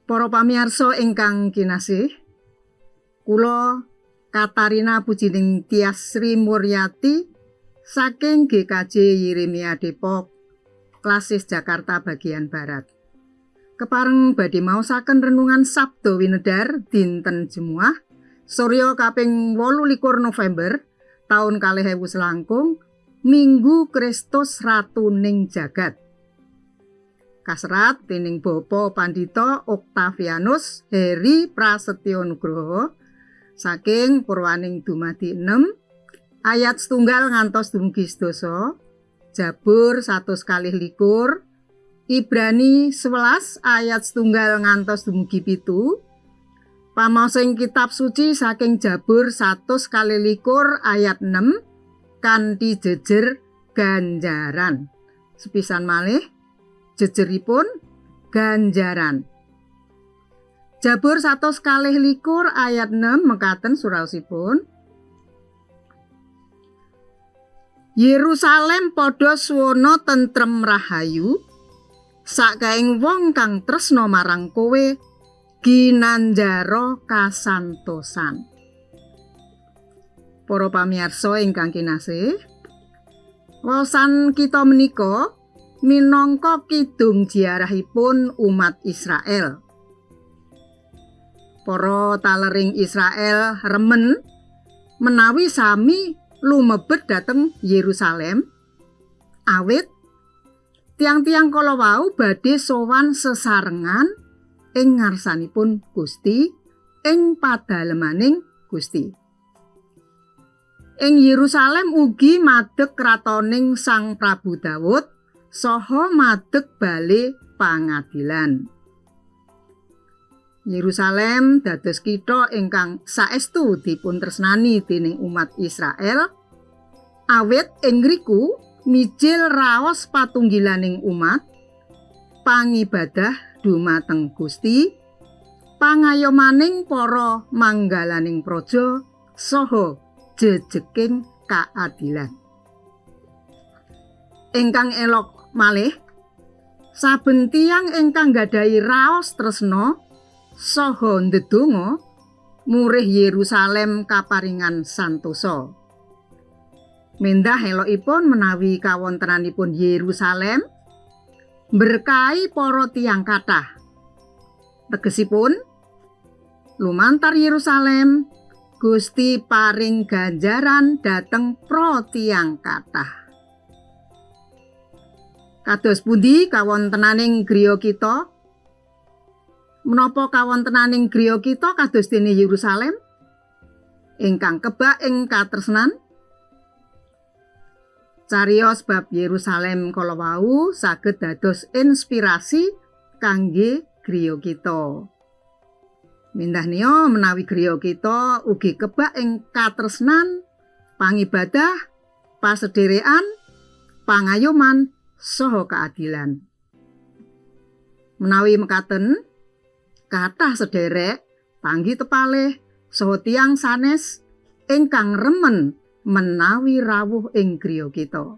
Para pamirsa ingkang kinasih, kula Katarina Pujining Tias Sri Muryati saking GKJ Yeremia Depok, Klasis Jakarta bagian Barat. Kepareng badhe maosaken renungan Sabda Winedar dinten Jemuah, Surya kaping 28 November taun 2000 selangkung, Minggu Kristus Ratuning Jagat. Kaserat dening Bapak Pandita Octavianus Heri Prasetyo Nugroho saking Purwaning Dumadi 6 ayat setunggal ngantos dumugi sedasa, Jabur 122, Ibrani 11 ayat setunggal ngantos dumugi 7, pamaosing kitab suci saking Jabur 122 ayat 6 kanthi jejer ganjaran. Sepisan malih jejeripun ganjaran. Jabur 122 ayat 6 mekaten suraosipun. Yerusalem padha suwana tentrem rahayu, sakaing wong kang tresna marang kowe ginanjara kasantosan. Para pamirsa ingkang kinasih, waosan kita menika minangka kidung ziarahipun umat Israel. Para talering Israel remen menawi sami lumebet dhateng Yerusalem, awit tiang-tiang kala wau badhe sowan sesarengan ing ngarsanipun Gusti ing padalemaning Gusti. Ing Yerusalem ugi madeg kratoning Sang Prabu Dawud saha madeg bale pangadilan. Yerusalem dados kitha ingkang saestu dipuntresnani dening umat Israel, awit ing ngriku mijil raos patunggilaning umat, pangibadah dumateng Gusti, pangayomaning para manggalaning praja saha jejeking kaadilan. Ingkang elok malih, saben tiyang ingkang nggadahi raos tresna saha ndedonga murih Yerusalem kaparingan santosa. Mendah elokipun menawi kawontenanipun Yerusalem berkahi para tiyang kathah. Tegesipun lumantar Yerusalem Gusti paring ganjaran dhateng pra tiyang kathah. Kados pundi kawontenaning griya kita? Menapa kawontenaning griya kita kados dene Yerusalem ingkang kebak ing katresnan? Cariyos bab Yerusalem kala wau saged dados inspirasi kangge griya kita. Mindah niya menawi griya kita ugi kebak ing katresnan, pangibadah, pasederekan, pangayoman saha keadilan. Menawi mekaten, kathah sederek panggi tepalih saha tiyang sanes ingkang remen menawi rawuh ing griya kita.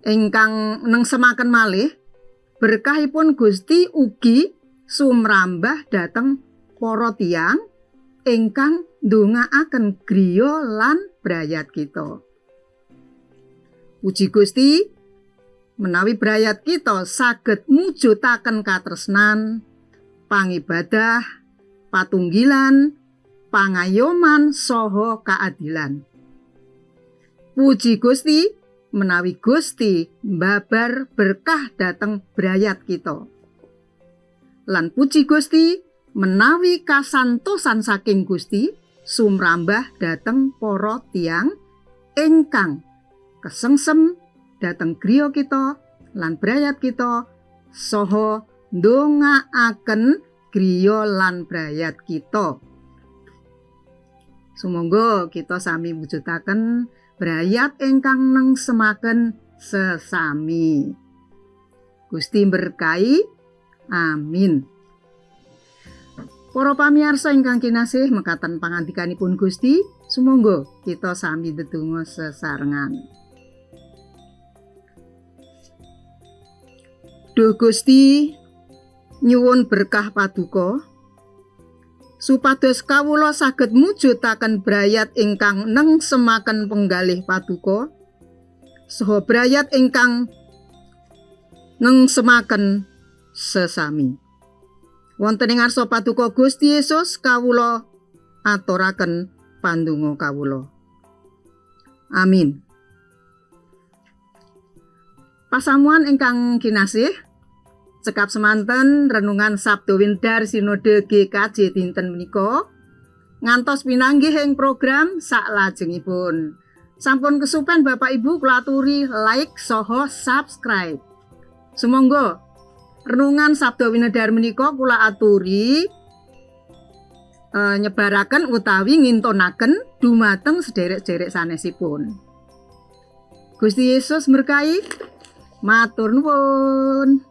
Ingkang nengsemaken malih, berkahipun Gusti ugi sumrambah dhateng para tiyang ingkang ndongaaken griya lan brayat kita. Puji Gusti, menawi brayat kita saged mujudaken katresnan, pangibadah, patunggilan, pangayoman saha keadilan. Puji Gusti, menawi Gusti mbabar berkah dhateng brayat kita. Lan puji Gusti, menawi kasantosan saking Gusti sumrambah dhateng para tiyang ingkang kesengsem dhateng griya kita lan brayat kita saha ndongaaken griya lan brayat kita. Sumangga kita sami mujudaken brayat ingkang nengsemaken sesami. Gusti berkahi. Amin. Para pamirsa ingkang kinasih, mekaten pangandikanipun Gusti, sumangga kita sami ndedonga sesarengan. Duh Gusti, Nyuwun berkah paduka supados kawula saged mujudaken brayat ingkang nengsemaken penggalih paduka saha brayat ingkang nengsemaken sesami. Wonten ing ngarsa paduka Gusti Yesus kawula aturaken pandonga kawula. Amin. Pasamuan ingkang kinasih, cekap semanten renungan Sabdo Windar Sinode GKJ dinten menika. Ngantos pinanggih ing program saklajengipun. Sampun kesupen, Bapak Ibu, kula aturi like saha subscribe. Sumangga renungan Sabdo Winedar menika kula aturi nyebaraken utawi ngintunaken dumateng sederek-sederek sanesipun. Gusti Yesus berkahi. Matur nuwun.